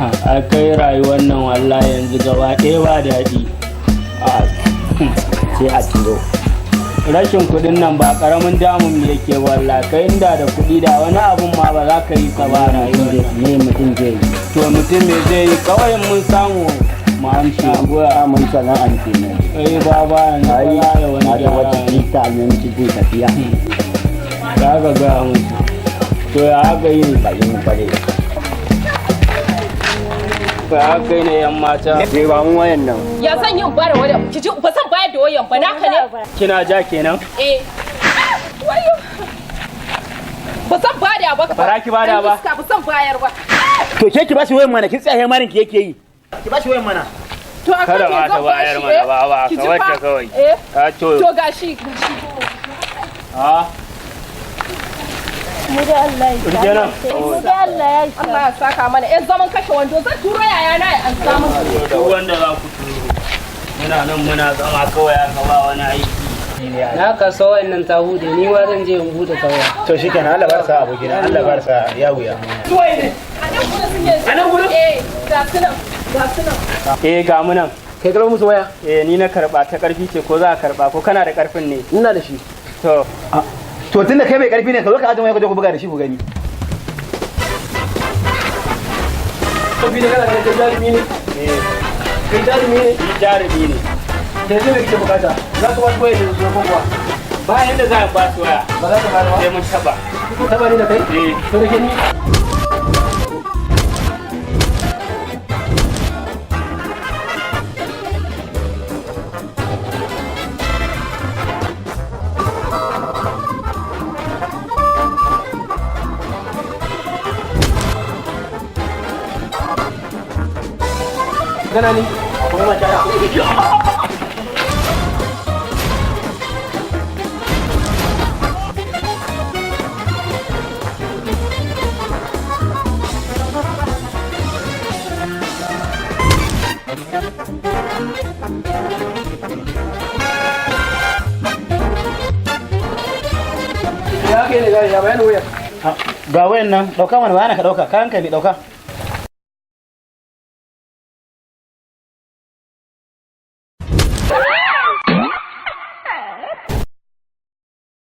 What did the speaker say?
A kai rayuwar nan wallahi yanzu gaba ɗaya ba daɗi. A sai a turo. Rashin kuɗin nan ba ƙaramin damun mu yake wallahi. Kai, inda da kuɗi da wani abun ma ba za ka yi ka ba rayuwar nan. Me mutum zai yi? To, mutum me zai yi? Kawai mun samu mu amshi goya. Mun sana'an kenan. Eh baba, yanzu Ai ba za a yi wani na ga wata gyara. Tita nan cikin tafiya. Za ka gaya musu. To, ya aka yi ne? Ba yin fare. Ya aka yi ne, yan mata? Sai ba mu wayan nan. Ya zan yi in bada wayan? Ki ji, ba zan bayar da wayan ba, naka ne? Kina ja kenan? Eh. Wayo. Ba zan bada ba. Ba za ki bada ba? Dan iska, ba zan bayar ba. To, ke ki bashi wayan mana, kin tsaya marin ki yake yi. Ki bashi wayan mana. To, akan Kada me ma ta zan bayar bashi? mana Eh? ba ba Ki ka ji wacce fa? kawai. Eh. A to. To, gashi gashi. A Mu da Allah ya Rike nan. Mu da Allah ya isa. Allah ya saka mana. Yan zaman kashe wando, zan turo yaya na ya an samu. Duk wanda za ku turo. Muna nan muna zama kawai aka ba wani aiki. Na kaso wannan ta hude, ni ma zan je in bude tawa. To shikenan, Allah bar sa abokina, Allah bar sa ya wuya. A nan gurin suke. A nan gurin? Eh, ga su nan. Ga su nan. Eh, ga mu nan. Kai karɓar musu waya? Eh, ni na karba, ta karfi ce ko za a karba, ko kana da karfin ne? Ina da shi. To. To, tunda kai mai karfi ne, ka zo ka aje waya ka je ku buga da shi ku gani. Karfi ne, kana ganin kai jarumi ne? Eh. Kai jarumi ne? Ni jarumi ne. Da yanzu me kake bukata? Za ka ba su waya da su ko kuwa? Ba yanda za a ba su waya. Ba za ka ba ba? Sai mun taba. Taba ni da kai? Eh. To, da ke ni. Gana ni? Kuma mata. Ya kai ne gari, ya bayanin wayar. Ga wayan nan, dauka mana, bayana ka dauka, kayan ka ne, dauka.